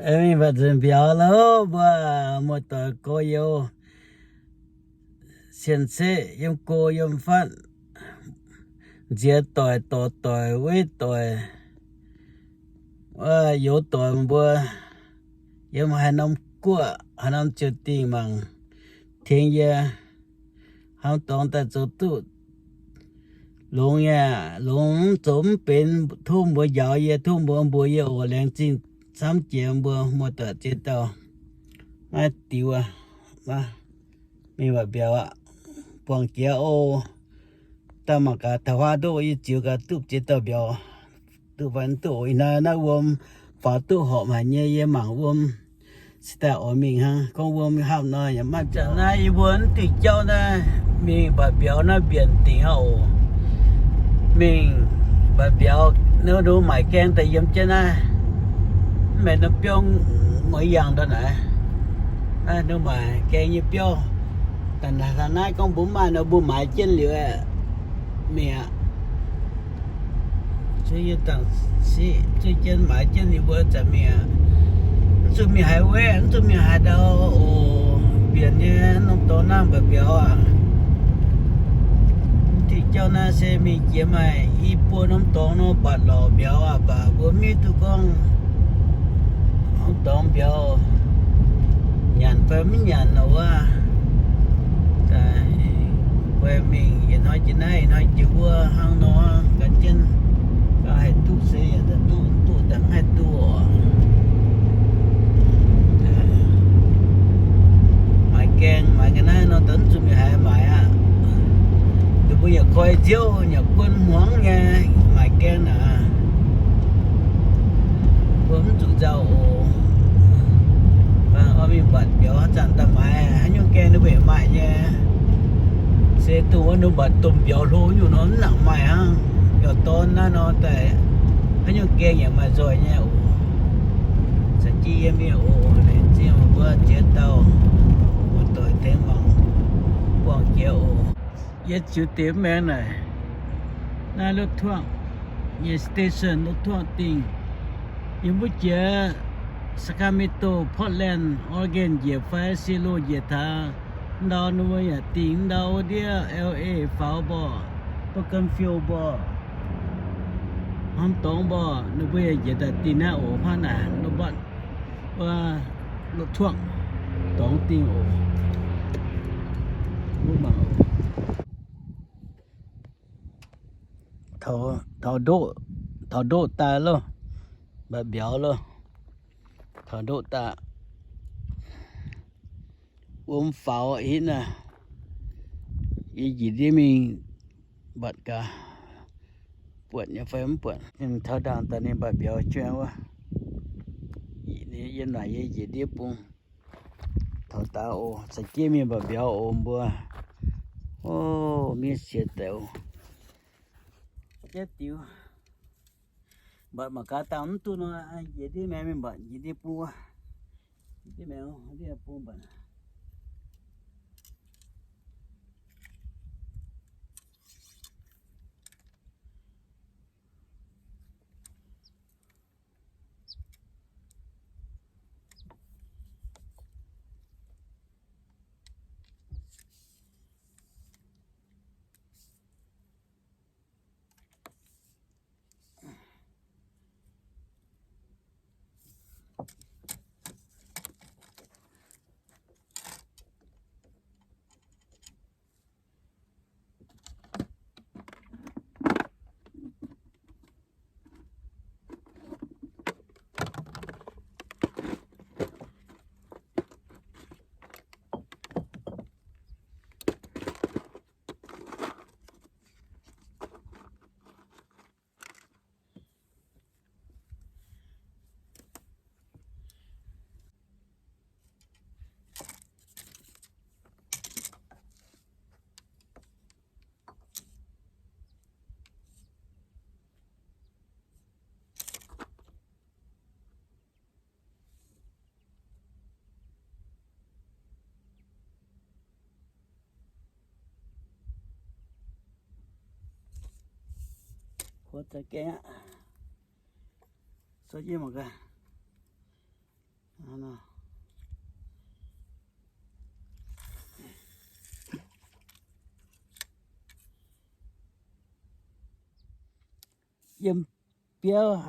Mingh mbatc nzunc mbiauz loh, mbuo muoz-doic gorx-youz, cien-ceqv yiem go yiem fatv, nziex doic, dorc doic, weiv doic, youz doic mbuo, yiem haaix norm guoqv, haaix norm ziouc dingh mangc, tengx yie hnangv dorngx daaih zoux duqv longx nyei, longx zoux mv benx, tov mbuox njaaux yie, tov mbuox mbuox yie oc. Laengz zingh camv jiex mbuo muoz-doic ziex dauh. Maiv diux aqv, mingh mbatc mbiauz aqv. Buangh jiex oc. Daaih mangc gaax taux huaav ndoqv yie ziux gaax duqv ziex dauh mbiauz. Duqv fai mv duqv oc. Ih hnoi naaiv wuom faaux duqv horpc haic nyei, yie mangc wuom se daaih oix mingh hnangv. Gorngv wuom hapv nor yaac maiv zanc naaiv yie mbuo mv diuh jauv naaiv mingh mbatc mbiauz naaiv mbienc dingc aqv oc. Mingh mbatc mbiauz, ninh mbuo maaic gaeng daaih yiem jienv naaiv. Mv baac norm biauv mueiz yangh ndortv naaiv. Naaiv ninh mbuo maaic gaeng nyei biauv. Daaih naaiv gorngv mbuo mv maaih nor mbuo maaiz jienv liuz aeqv, mingh aqv. Zuov yie dangc siqv zuov jienv maaiz jienv ninh mbuo zanc mingh aqv. Mv zuqc mingh haaix wetv, mv zuqc mingh haaix ndau oc. Mbienc nyei norm dorngx naaiv mbatc mbiauz aqv. Mv diuh jauv naaiv se mingh jiex maaih i buo norm dorngx nor mbatc lorqc mbiauz aqv. Mv baac mbuo maiv duqv gorngv norm dorngx mbiauz nyanc fai mv nyanc nor wuov. Daaih mingh yietc hnoi jiex naaiv, yietc hnoi jiex wuov hnangv nor gan jienv. Gauh haih duqv se yaac duqv, duqv daaih mv haih duqv oc. Maaiz gaeng maaiz ga'naaiv nor daaih mv zuqc mingh haaix maaiz aqv. Ninh mbuo yaac koi nziouv yaac guon hmuangx nyei maaiz gaeng naaic. Mbuo mv zuqc nzauh oc. Oix mingh mbatc mbiauz haaix zanc daaih maaiz haaix nyungc gaeng ninh mbuo yaac maaih nyei. Se dongh wuov ninh mbatc domh mbiauz hlo nyungc nor mv nangc maaih hnangv. Mbiauz dorn naaiv nor daaih haaix nyungc gaeng yaac maaih nzoih nyei oc. Caux jienv yie mingh oc. Laengz zingh mbuo ziex dauh muoz-doic tengx mangc buangh jiex oc. Yie ziux deix mv maengx naaic, naaiv รถพ่วง nyei station, รถพ่วง dingh. Yie mbuo jiex Sacramento, Portland, Oregon njiec fai Seattle njiec taux, ndau ninh mbuo yaac dingh ndau wuov ndiev L A faaux mborqv, Bakersfield mborqv, hnamv dorngx mborqv, ninh mbuo yaac njiec daaih dingh naaiv oc. Hnangv naaic, รถพ่วง dorngx dingh oc. Mbuo mangc oc. Taux, taux ndoqv, taux ndoqv daaih loh, mbatc mbiauz loh, taux ndoqv daaih. Wuom faaux hitv naaiv, yie njiec ndiev mingh mbatc gaax, buatc nyei fai mv buatc. Ninh taux ndaangc daaih ninh mbatc mbiauz juang wuov. Yiem naaic yie njiec ndiev bung. Taux daaih oc, caux jienv mingh mbatc mbiauz oc mbuo. Oc, miev siex deix oc. Jaiv diux. Mbatc mangc gaax dangh mv duqv nor, njiec ndiev maengx mingh mbatc njiec ndiev bung wuov. Njiec ndiev maengx ndiev bung mbatc. Kuov za'gengh aqv. Sov jienv mangc gaax. Yiem biauv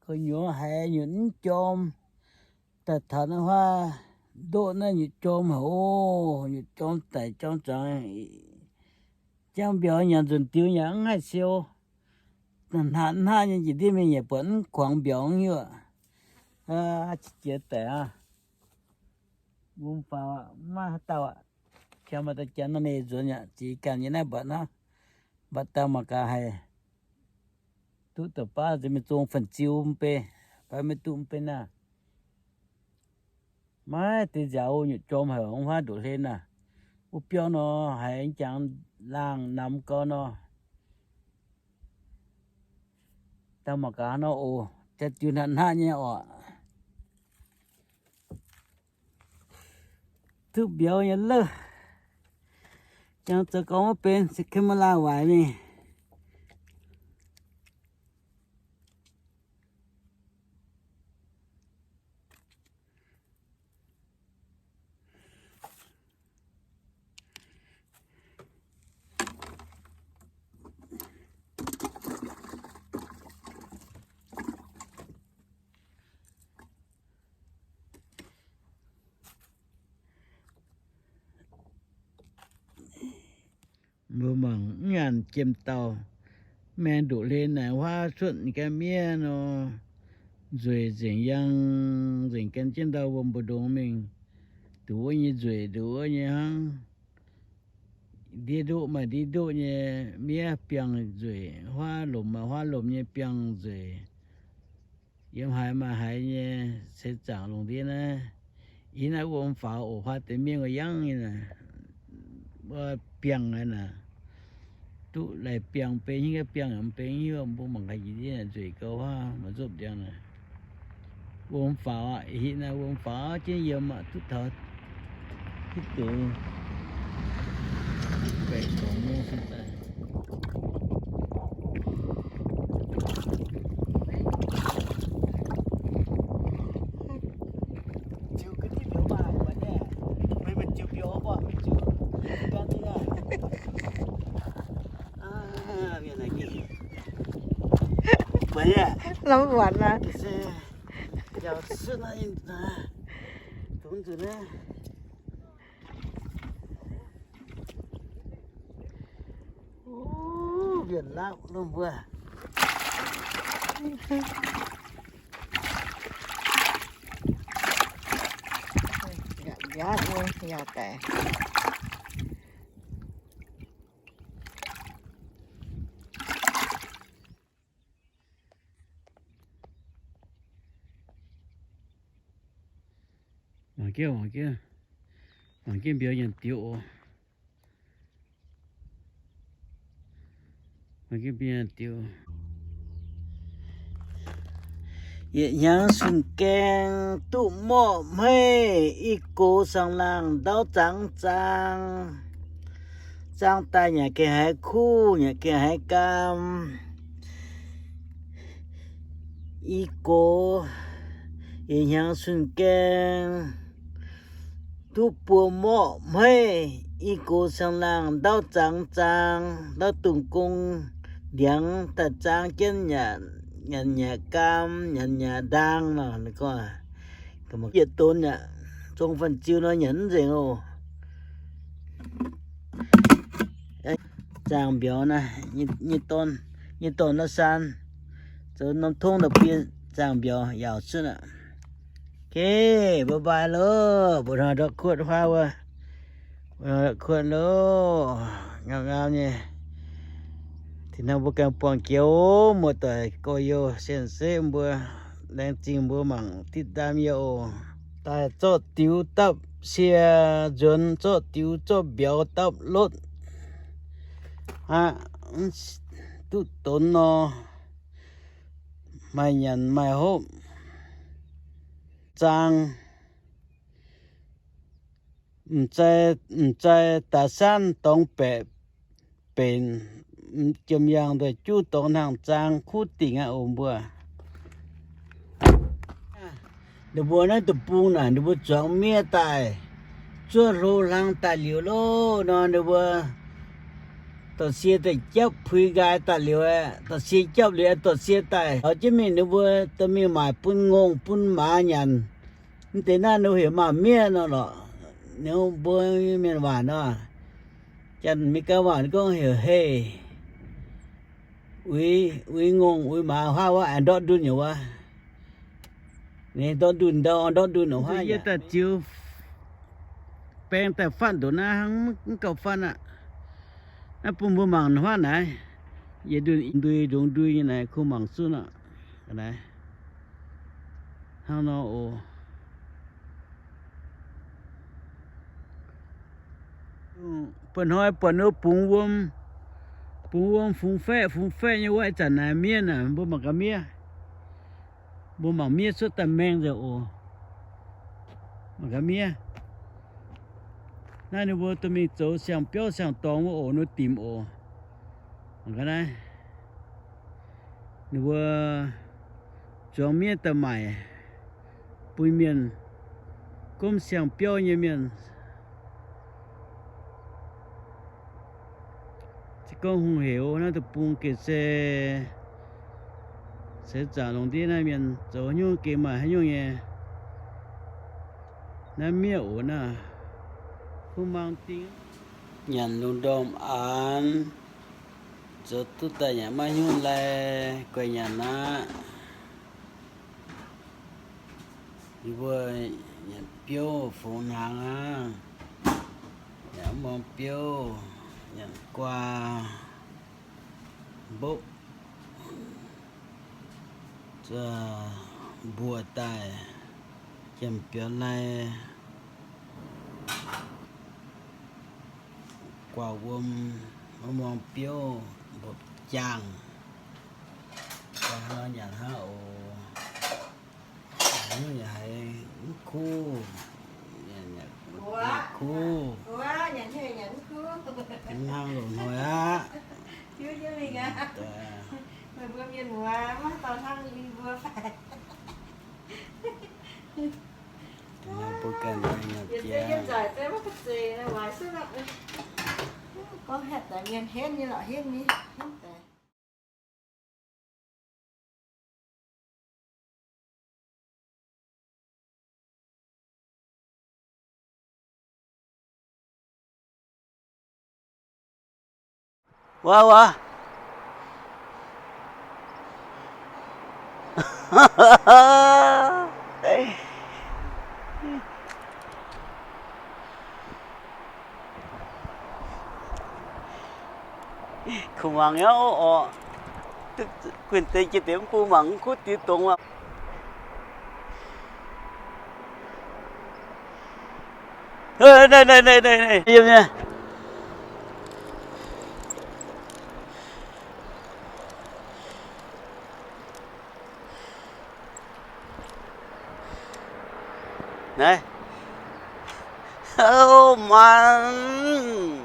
gu'nyuoz haiz nyutc mv jorm, daaih taux naaiv huaav ndoqv naaiv nyutc jorm haic oc. Nyutc jorm daic jorm zuangx, jangv mbiauz nyanc nzunc diux yaac mv haih siou. Hnangv hnangv nyei njiec ndiev mingh yaac buatc mv kuangx mbiauz hiuv. Qiex jiez daic aqv. Mbuo faaux maiv haaix dauh aqv. Qiemx maaih dauh janx nor, ninh nzuonx yaac ziex ganh nyei naaiv mbatc hnangv. Mbatc dauh mangc gaax haiz duqv da'baav nziex mingh zong fan-ziu mv bei, fai maiv duqv mv bei naaiv. Maiv deix nziaaux nyutc jorm haic, wuov huaav ndoqv hlen naaic. Wuov biauv nor haiz jangx laangh namx gau nor. Daaih mangc gaax nor oc, jaax diuh hnangv hnangv nyei oc. Duqv mbiauz nyei lauh. Jangx zoux gau maiv benx, se camera waaic mingh. Mbuo mangc mv nyaanh jiem dauh, maeng ndoqc hlen naaic huaav cuotv ga'miev nor, nzueic nzengc yangh nzengc gan jienv ndau wuom mbu'ndongx mingh, ndoqc wuov nyei nzueic, ndoqc wuov nyei hnangv. Ndiev ndoqv maaih ndiev ndoqv nyei miev biangh nzueic, huaav lomc maaih huaav lomc nyei biangh nzueic. Yiem haaix maaih haaix nyei ceix zaangc lungh ndiev naaiv. Ih naaiv wuom faaux oc, huaav deix miev yangh nyei naaic, wuov biangh naaic, duqv laih biangh benx hingv, biangh yaac mv benx hingv. Mbuo mangc gaax njiec ndiev nzueic gau huaav maaih nzopv ndiangx naaic. Wuom faaux aqv, ih hitv naaiv wuom faaux jienv yiem aqv, duqv taux hitv doz baeqc dorngx mungv sin daaih. Lamh buatc aqv. Mbienc lauh lungh mbuo. Yaac daic. Mangc jienv, mangc jienv, mangc jienv mbiauz nyanc diux oc. Mangc jienv mbiauz nyanc diux. Yietc hnyangx sunh gaeng duqv morqv hmeiv, i gox saang-laangh ndauv zangx zaang. Zaang daaih nyanc gengh haiz kuv, nyanc gengh haiz gaam. I gox yietc hnyangx sunh gaeng duqv buo morqv hmeiv, i gox saang-laangh ndauv zangx zaang, ndauv dungz gong ndiangx daaih zaang jienv nyanc, nyanc nyanc gaam, nyanc nyanc ndaang nor. Yietc donx aqv, zong fan-ziu nor nyanc mv nzengc oc. Zaangh mbiauz naaiv, nyei dorn, nyei dorn naaiv saan, zoux norm tongv da'bie zaangh mbiauz yaauc cuotv aqv. Okay, bye bye loh, mbuo hnoi ndortv kuotv huaav wuov, mbuo hnoi ndortv kuotv loh, ngau ngau nyei. Tin hnoi mbuo ganh buangh jiex oc, muoz-doic gorx-youz, sien-seqv mbuo, laengz zingh mbuo mangc diqv ndaam yie oc. Daaih zorqv diux dapv cie nzuonx, zorqv diux zorqv mbiauz dapv lotv aqv. Duqv donx nor, maaih nyanc maaih hopv, zaang, m'zai, m'zai daaih sanv dorngx baeqc benx, jiem-yaangh ndoih juv dorngx hnangv zaang kuv dingc aqv oc mbuo. Ninh mbuo naaiv deic-bung naaic ninh mbuo zuangx miev daaih, zuov hlo hlang daaih liuz loh nor, ninh mbuo dorh sie daaih japv puix nqaai daaih liuz, dorh sie japv liuz, dorh sie daaih taux jienv mingh ninh mbuo dorh mingh maaic bun ngongh bun maaz nyanc. Mv deix naaiv ninh heuc maaz-miev nor lorqc. Ninh mbuo mienh waac nor, Janx-Meigaa waac gorngv heuc heh. Uix, uix ngongh uix maaz haav wuov aengx ndortv ndunh nyei wuov. Ninh ndortv ndunh ndau, ndortv ndunh wuov. Yie daaih ziux baeng daaih fatv ndoqc naaiv hnangv mv gauh fatv aqv. Naaiv bun mbuo mangc huaav naaiv. Yietc ndunh ndui ndongx ndui nyei naaiv kuh mangc zunh aqv. Naaiv hnangv nor oc. Mba'hnoi buatc ninh bungx wuom, bungx wuom fungx faeqv fungx faeqv nyei wuov, ih zanc naaiv miev naaic mbuo mangc gaax miev. Mbuo mangc miev cuotv daaih maeng nzengc oc. Mangc gaax miev. Naaiv ninh mbuo dorh mingh zoux siang-biauv siang-dorngx wuov oc, ninh dimc oc. Mangc gaax naaiv. Ninh mbuo zuangx miev daaih maaic bun mienh, gomv siang-biauv nyei mienh. Se gorngv hungh hec naaiv deic-bung gengh se seix zaangc lungh ndiev naaiv mienh zoux haaix nyungc gengh maaih haaix nyungc nyei. Naaiv miev oc naaiv, kuv mang ding. Nyanc lungh ndorm aanx, zoux duqv daaih nyanc maiv hnyouv lai, guaix nyanc aqv. Yie mbuo nyanc biouv fungx hnaangx aqv. Nyanc mv muangx biouv, nyanc guaa, mbopv, mbuox daaih, jiem biaux lai, guaax wuom, mv muangx biouv, mbopv jaangh. Nyanc hnangv oc. Hnyouv yaac haiz mv kuv. Kuv. Hnangv loz-hnoi aqv. Meih mbuo mienh muoz maiv dorh hnangv yie mbuo fai. Mbuo ganh yie nzaic zeiv maiv ga'zeiz, waaic suv lorqc. Gorngv hnangv deix mienh henv nyei lorqc, henv nyei, henv deix. Wuov, wuov. Kuv muangx nyei oc. Guinh deix jiex deix mv bung mangc mv kuv diuh dongz aqv. Naaiv. Ov, maanc.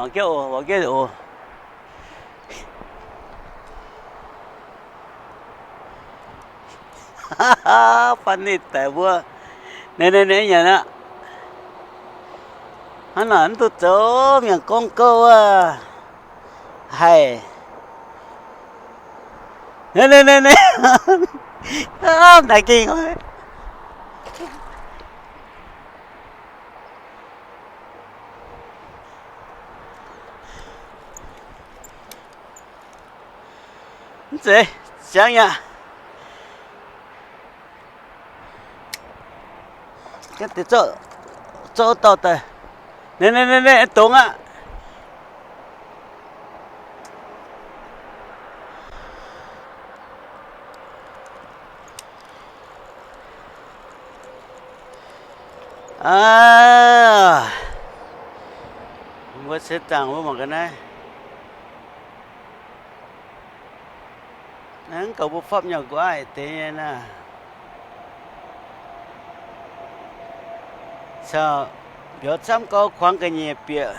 Mangc gaax oc, mangc gaax oc. Funny daic mbuo. Naaiv, naaiv, naaiv nyanc aqv. Hnangv naaic mv duqv zoux, mienh gorngv gouv wuov. Haiz. Naaiv, naaiv, naaiv, naaiv. Naaiv gengh. Mv zeiz, ziangx yaac. Gaav deix zorqv, zorqv dauh daaih. Naaiv, naaiv, naaiv, naaiv dongz aqv. Aav, mbuo se zaangc mbuo mangc gaax naaiv. Naaiv mv gaux mbuo fopv nyei gu'aiv deix nyei naaiv. Caux mbiauz camv gau kuangx ga'nyiec bieqc.